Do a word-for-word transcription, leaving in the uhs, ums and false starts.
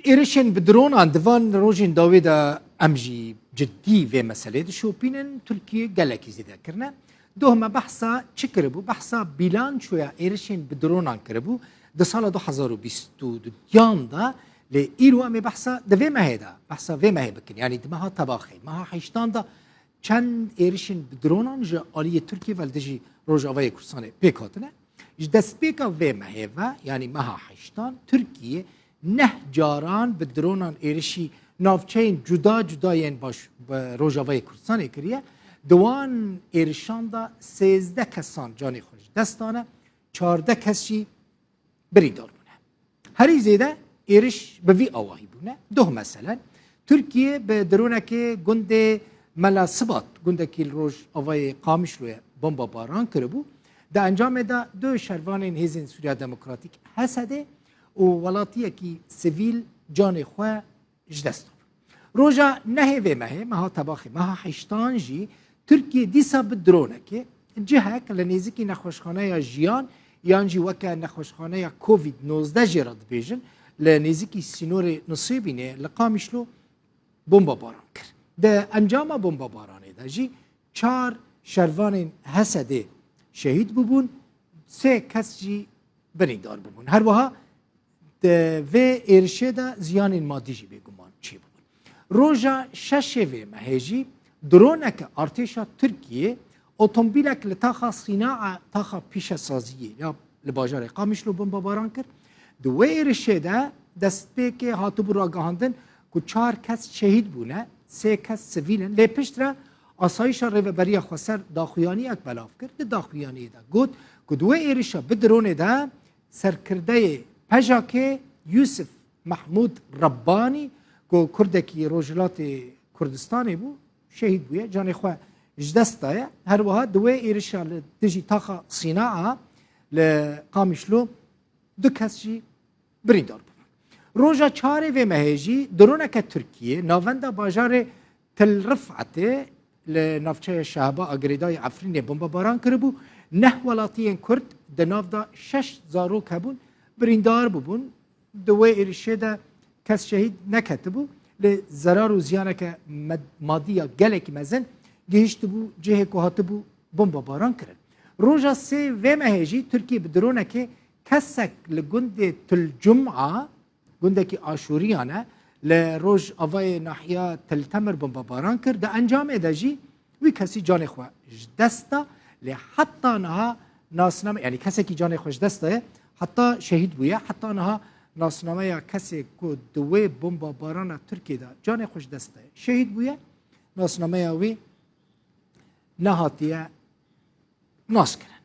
Êrişên bi dronan di van rojên dawê de em jî cidî vê meselê dişopînin. Tirkiye gelekî zêde kirine. Doh me behsa çi kiribû? Behsa bîlançoya êrişên bi dronan kiribû di sala du hezar û bîst û duyan de, lê îro em ê behsa di vê mehê de, behsa vê mehê bikin. Yanî di meha Tebaxê, meha heştan de çend êrişên bi dronan ji aliyê Tirkiye ve li dijî Rojavayê Kurdistanê pêk hatine. Ji destpêka vê mehê ve, yanî meha heştan, Tirkiye neh caran bi dronan êrişî navçeyên cuda cuda yên baş bi Rojavayê Kurdistanê kiriye. Di wan êrişan de sêzdeh kesan canê xwe ji dest dane, çardeh kes jî birîndar bûne. Herî zêde êriş bi vî awahî bûne. Doh meselen, Tirkiye bi dronekê gundê Mela Sibat, gundekî li rojavayê Qamişloyê bombabaran kiribû. Di encamê de du şervanên Hêzên Sûriya Demokratîk, H S D, û welatiyekî sivîl canê xwe ji dest dan. Roja nehê vê mehê, meha Tebaxê, meha heştan jî Tirkiye dîsa bi dronekê cihek li nêzîkî nexweşxaneya Jiyan yan jî weke nexweşxaneya Covid nozdeh jê re dibêjin, li nêzîkî sînorê Nisêbînê li Qamişlo bombabaran kir. Di encama bombabaranê de jî çar şervanên H S D şehîd bûbûn, sê kes jî birîndar bûbûn. Her wiha di vê êrişê de ziyanên madî jî bêguman çêbûbûn. Roja şeşê vê mehê jî droneke artêşa Tirkiyê otomobîlek li taxa Sînaa, taxa pîşesaziyê ya li bajarê Qamişlo bombabaran kir. Di wê êrişê de destpêkê hatibû ragihandin ku çar kes şehîd bûne, sê kes sivîl in. Lê pişt re Asayîşa Rêveberiya Xweser daxuyaniyek belav kir. Di daxuyaniyê de got ku di wê êrişa bi dronê de serkirdeyê P J K'ê Yusuf Mahmud Rabbani, ku Kurdekî Rojhilatê Kurdistanê bû, şehîd bûye, canê xwe ji dest daye. Her wiha di wê êrişa li dijî taxa Sînaa li Qamişlo du kes jî birîndar bûbûn. Roja çarê vê mehê jî droneke Tirkiyê navenda bajarê Til Rifetê li navçeya Şehba a girêdayî Efrînê bombebaran kiribû. Neh welatiyên Kurd, di nav de şeş zarok hebûn, birîndar bûbûn. Di wê êrişê de kes şehîd neketibû, lê zerar û ziyaneke med-, madî ya gelekî mezin gihiştibû cihê ku hatibû bombebaran kirin. Roja sê vê mehê jî Tirkiye bi dronekê kesek li gundê Til Cuma, gundekî Aşûriyan e, li rojavayê nahiya Til Temir bombebaran kir. Di encamê de jî wî kesî canê xwe ji dest da, lê heta niha nasname, yanî kesekî canê xwe ji dest daye, heta şehîd bûye, heta niha nasnameya kesê ku di wê bombebarana Tirkiyê de canê xwe ji dest daye, şehîd bûye, nasnameya wî nehatiye naskirin.